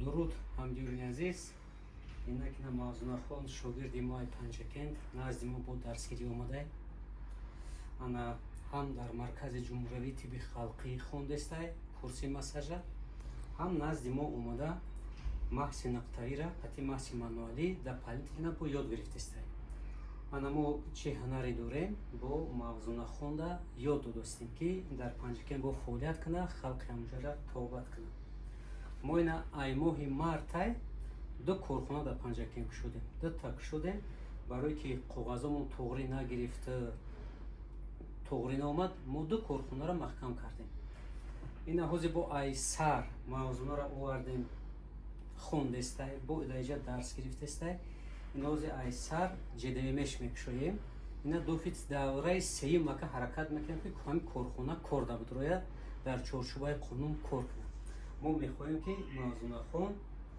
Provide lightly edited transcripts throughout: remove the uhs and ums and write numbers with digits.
Дуруд, ҳамдиёрини азиз. Инакина Мавзунахон, шогирди мо Панҷакент, назди мо бо дарсгирӣ омадай. Ана ҳам дар Маркази ҷумҳуриявии тибби халқӣ хондестай курси массажа, ҳам назди мо омада маҳси нақтавира қати маҳси мануалӣ дополнительно бо ёд гирифтестай. Ана мо чӣ ҳунаре дорем, бо Мавзунахонда ёд додостем, ки дар Панҷакент бо фаъолият куна, халқи ҳамҷара тобат куна. Мо ина ай моҳи мартай ду корхона дар Панҷакент кушодем, дута кушодем, барое ки коғазомон туғрӣ нагирифта, туғрӣ наомад, мо ду корхонаро маҳкам кардем. Ина ҳозир бо ай сар Мавзунаро овардем, хондестай, бо даиҷа дарс гирифтестай. Ина ҳозир ай сар ЖДМш мекушоем. Ина дофит давраи сеюм ака ҳаракат мекунем, ки ҳамин корхона кор дабудрояд, дар чорчӯбаи қонун кор кунад. Мо мехоҳем, ки Мавзунахон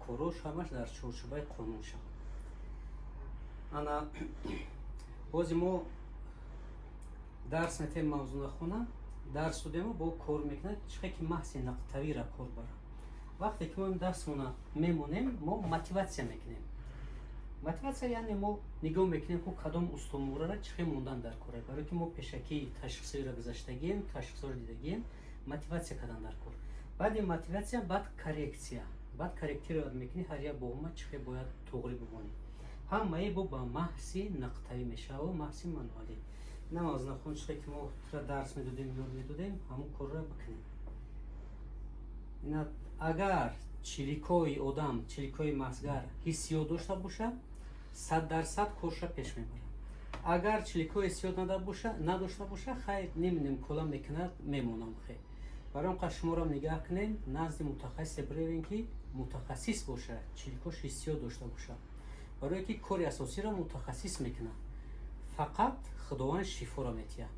корош ҳамаш дар чорчӯбаи қонун шавад. Ана бози мо дарс метем, Мавзунахона дарс додему, бо кор мекунад, чихе ки маҳси нақтавира кор бара. Вақте ки мо дастмона мемонем, мо мотиватсия мекунем. Мотиватсия яъне мо нигоҳ мекунем, ку кадом устомурара чихе мондан дар кора, барое ки мо пешакӣ ташхисҳоеро гузаштагием, ташхисҳоро дидагием, мотиватсия кардан дар кор. Баъди мотиватсия, баъд коррекция, баъд корректировать мекунӣ, ҳар як боғма чихе бояд туғрӣ бимонӣ. Ҳамаи бо ба маҳси нақтавӣ мешава, маҳси мануалӣ. На Мавзунахон, чихе ки мо тура дарс медодем, ёд медодем, ҳамон корро бикунем. Ина агар чиликои одам, чиликои масгар ҳиссиёт дошта бошад, 100% корша пеш мебарад. Агар чиликои ҳиссиёт надошта боша, хайр, ним ним кола мекунад, мемонам. Хе барои он қадр шуморо нигаҳ кунем, назди мутахассисе биревем, ки мутахассис боша, чиликош ҳиссиёт дошта боша, барое ки кори асосиро мутахассис мекунад. Фақат Худованд шифоро метиҳад.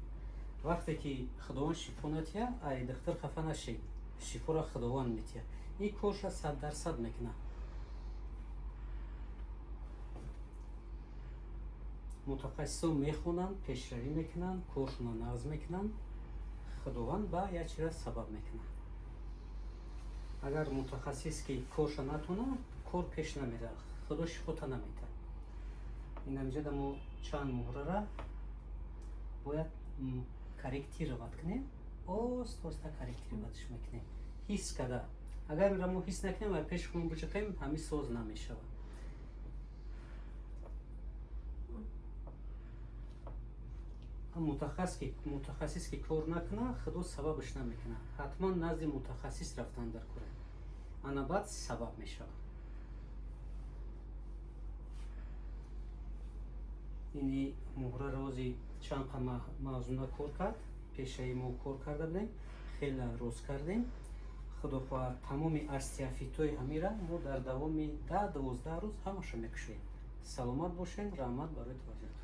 Вақте ки Худованд шифо натиҳад, ай духтур хафа нашед, шифоро Худованд метиҳад. Ин корша 100% мекунад. Мутахассисон мехонанд, пешравӣ мекунанд, коршона нағз мекунанд, Худованд ба як чиза сабаб мекунад. Агар мутахассис ки корша натонад, кор пеш намерад, Худо шифота наметиҳад. Ин ҳамиҷода мо чанд муҳрара бояд корректировать кунем, оста оста корректировать ш мекунем, ҳис карда. Агар инро мо ҳис накунем ва пеши худмон биҷиқем, ҳамин соз намешавад. Мутахассис ки кор накунад, Худо сабабаш намекунад. Ҳатман назди мутахассис рафтан дар кора, ана баъд сабаб мешавад. Ини муҳра рози чанд қа Мавзуна кор кард, пешаи мо кор карда будем, хеле роз кардем. Худо хоҳад, тамоми остеофитҳои ҳамира мо дар давоми 10-12 рӯз ҳамаша мекушоем. Саломат бошед, раҳмат барои таваҷҷӯҳтон.